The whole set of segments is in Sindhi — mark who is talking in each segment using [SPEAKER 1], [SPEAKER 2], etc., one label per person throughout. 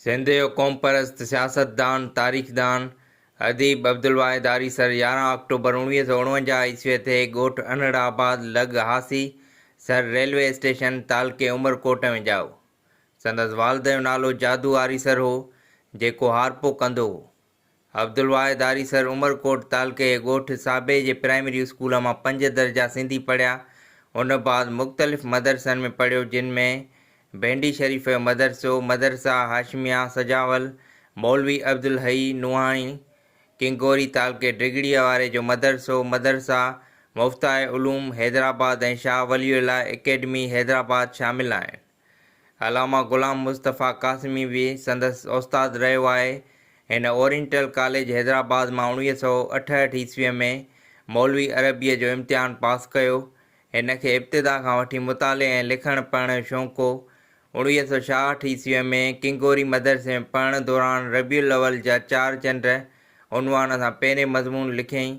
[SPEAKER 1] سنڌ جو قومپرست سياستدان، تاريخدان، اديب عبدالواحد آريسر 11 آڪٽوبر 1949 عيسويء تي ڳوٺ انڙ آباد لڳ هاسي سر ريلوي اسٽيشن تعلقي عمرڪوٽ ۾ ڄائو. سندس والد جو نالو جادو آريسر هو، جيڪو هارپو ڪندو هو. عبدالواحد آريسر عمرڪوٽ تعلقي جي ڳوٺ صابي جي پرائمري اسڪول مان پنج درجا سنڌي پڙهيا. ان بعد مختلف مدرسن ۾ پڙهيو جن ۾ ڀينڊي شريف جو مدرسو، مدرسه هاشميه سجاول، مولوي عبدالحئي نوحاڻي، ڪنگوري تعلقي ڊگهڙيء واري جو مدرسو، مدرسه مفتاح علوم حيدرآباد ۽ شاهه ولي الله اڪيڊمي حيدرآباد شامل آهن. علامه غلام مصطفيٰ قاسمي به سندس استاد رهيو آهي. هن اورينٽل ڪاليج حيدرآباد مان 1968 عيسويء ۾ مولوي عربيء جو امتحان پاس ڪيو. هن کي ابتدا کان وٺي مطالعي ۽ لکڻ پڙهڻ جو شوق هو. 1966 عيسويء ۾ ڪنگوري مدرسي ۾ پڙهڻ دوران ربيع الاول جا چار چنڊ عنوان سان پهرين مضمون لکيائين،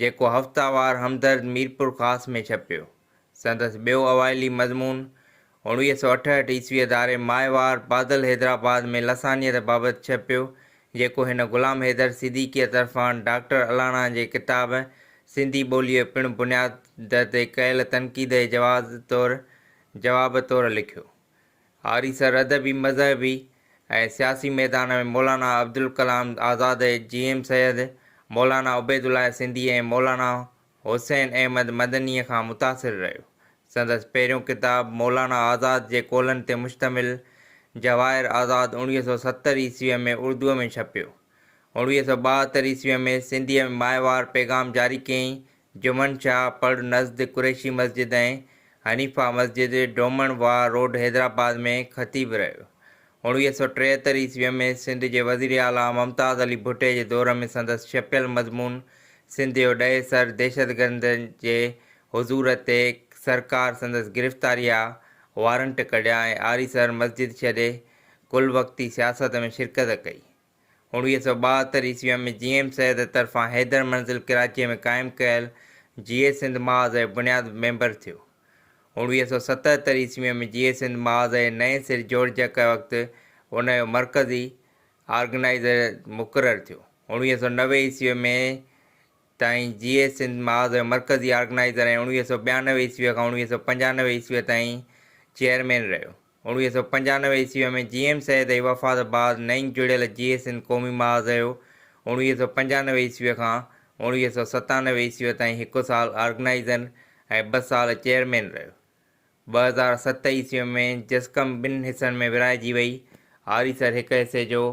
[SPEAKER 1] جيڪو هفتيوار همدرد ميرپورخاص ۾ ڇپيو. سندس ٻيو اوائلي مضمون 1968 عيسويء ڌاري ماهوار بادل حيدرآباد ۾ لسانيت بابت ڇپيو، جيڪو هن غلام حيدر صديقيء طرفان ڊاڪٽر الانا جي ڪتاب سنڌي ٻوليء پڻ بنياد تي ڪيل تنقيد جي جواب طور لکيو. آريسر ادبي، مذهبي ۽ سياسي ميدان ۾ مولانا عبدالڪلام آزاد، جي ايم سيد، مولانا عبيدالله سنڌي ۽ مولانا حسين احمد مدنيء کان متاثر رهيو. سندس پهريون ڪتاب مولانا آزاد جي قولن تي مشتمل جواهر آزاد 1970 عيسويء ۾ اردوء ۾ ڇپيو. 1972 عيسويء ۾ سنڌيء ۾ ماهوار پيغام جاري ڪيائين. جمن شاهه پڙ نزد قريشي مسجد ۽ حنيفه مسجد ڊومڻ واهه روڊ حيدرآباد ۾ خطيب رهيو. 1973 عيسويء ۾ سنڌ جي وزير اعليٰ ممتاز علي ڀٽي جي دور ۾ سندس ڇپيل مضمون سنڌ جو ڏهيسر دهشتگردن جي حضور تي سرڪار سندس گرفتاريء جا وارنٽ ڪڍيا ۽ آريسر مسجد ڇڏي ڪل وقتي سياست ۾ شرڪت ڪئي. 1972 عيسويء ۾ جي ايم سيد طرفان حيدر منزل ڪراچيء ۾ قائم ڪيل جيئي سنڌ محاذ جو بنياد ميمبر ٿيو. 1977 عيسويء ۾ جيئي سنڌ محاذ جي نئين سر جوڙجڪ وقت ان جو مرڪزي آرگنائيزر مقرر ٿيو. 1990 عيسويء ۾ تائين جيئي سنڌ محاذ جو مرڪزي آرگنائيزر ۽ 1992 عيسويء کان 1995 عيسويء تائين چيئرمين رهيو. 1995 عيسويء ۾ جي ايم سيد جي وفات بعد نئين جڙيل جيئي سنڌ قومي محاذ جو 1995 عيسويء کان 1997 عيسويء تائين هڪ سال آرگنائيزر ۽ ٻه سال چيئرمين رهيو. 2007 عيسويء ۾ جسقم ٻن حصن ۾ ورهائجي وئي. آريسر هڪ حصي جو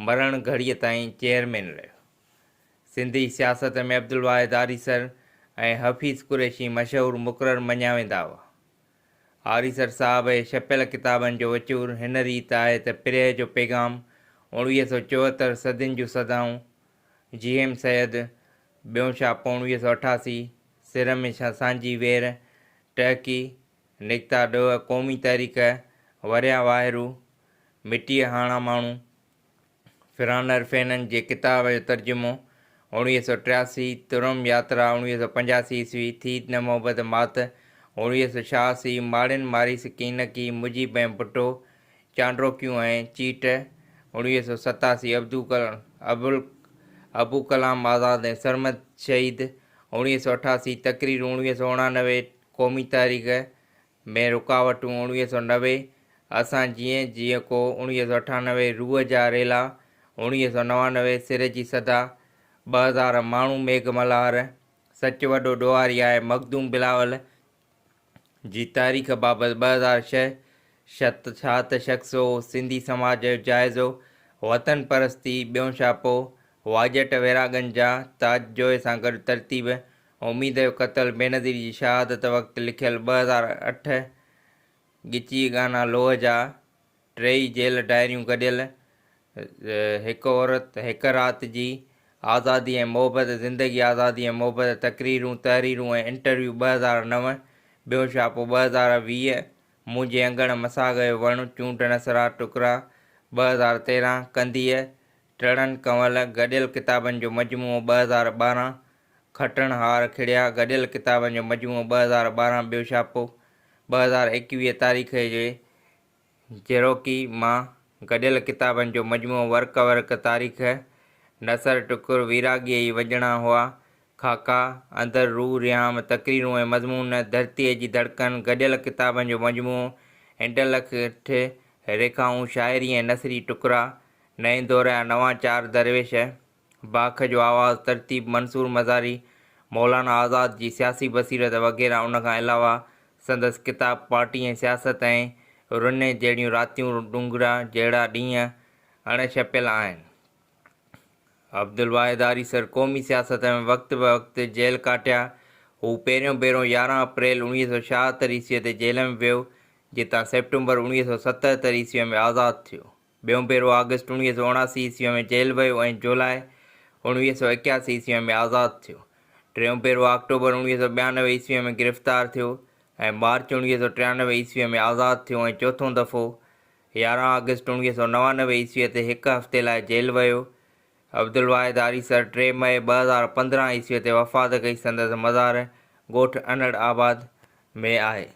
[SPEAKER 1] مرڻ گهڙيء تائين چيئرمين رهيو. سنڌي سياست ۾ عبدالواحد آريسر ۽ حفيظ قريشي مشهور مقرر مڃيا ويندا هئا. آريسر صاحب جي ڇپيل ڪتابن جو وچور هن ريت آهي ته پريهه جو پيغام، 1974 صدين جون صدائون، جي ايم سيد، ٻيون ڇاپو 1988، سر ۾ سانجهي وير، ٽهڪي، نڪتا ڏوهه، قومي تحريڪ، وريا واهرو، مٽيء هاڻا ماڻهو، فرانر فينن جي ڪتاب جو ترجمو، 1983، ترم ياترا، 1985 عيسوي، ٿي نه محبت مات، 1986، ماڙين ماريس ڪينڪي، مجيب ۽ ڀٽو، چانڊوڪيون ۽ چيٽ، 1987، ابوڪلام آزاد ۽ سرمد شهيد، 1988، تقريرون، 1989، قومي تحريڪ ۾ رڪاوٽون، 1990، اسان جيئن جيئن ڪو، 1998، روح جا ريلا، 1999، سر جي صدا، 2000، ماڻهو ميگهه ملهار، سچ وڏو ڏوهاري آهي، مخدوم بلاول جي تاريخ بابت 2006، شت ڇا ته شخص هو، سنڌي سماج جو جائزو، وطن پرستي، ٻيون ڇاپو، واڄٽ ويراڳن جا، تاج جويي سان گڏ ترتيب، اميد جو قتل، بينظير جي شهادت وقت لکيل 2008، ڳچيء ڳانا لوهه جا، ٽيئي جيل ڊائريون گڏيل، هڪ عورت، هڪ رات جي، آزادي ۽ محبت، زندگي آزادي ۽ محبت، تقريرون، تحريرون ۽ انٽرويو 2009، ٻيون ڇاپو 2020، منهنجي اڱڻ مساڳ جو وڻ، چونڊ نثرا ٽڪرا، 2013، ڪنڌيء، ٽڙن ڪنول، گڏيل ڪتابن جو مجموعو 2012، کٽڻ هار کڙيا، گڏيل ڪتابن جو مجموعو 2012، ٻيو ڇاپو 2021 تاريخ جي جهروڪي مان گڏيل ڪتابن جو مجموعو ورق ورق تاريخ، نثر ٽڪر، ويراڳيء ئي وڄڻا هئا، خاڪا، اندر روح رهام، تقريرون ۽ مضمون، ڌرتيء جي ڌڙڪن، گڏيل ڪتابن جو مجموعو، انٽلڪٺ ريکائون، شاعري ۽ نثري ٽڪرا، نئين دور جا نوان چار درويش، باک جو آواز، ترتيب منصور مزاري، مولانا آزاد جي سياسي بصيرت وغيره ان کان علاوه سندس ڪتاب پارٽي ۽ سياست ۽ رني جهڙيون راتيون ڏونگرا جهڙا ڏينهن اڻ ڇپيل آهن. عبدالواحد آريسر قومي سياست ۾ وقت به وقت جيل ڪاٽيا. هو پهريون ڀيرو 11 اپريل 1976 عيسويء تي جيل ۾ ويو، جتان سيپٽمبر 1977 عيسويء ۾ آزاد ٿيو. ٻيون ڀيرو آگسٽ 1979 عيسويء ۾ جيل ويو ۽ جولاء 1981 عيسويء ۾ آزاد ٿيو. ٽيون ڀيرو آڪٽوبر 1992 عيسويء ۾ گرفتار ٿيو ۽ مارچ 1993 عيسويء ۾ آزاد ٿيو ۽ چوٿون دفعو 11 آگسٽ 1999 عيسويء تي هڪ هفتي لاء جيل ويو. عبدالواحد آريسر ٽي مئي 2015 عيسويء تي وفات ڪئي سندس مزار ڳوٺ انڙ آباد ۾ آهي.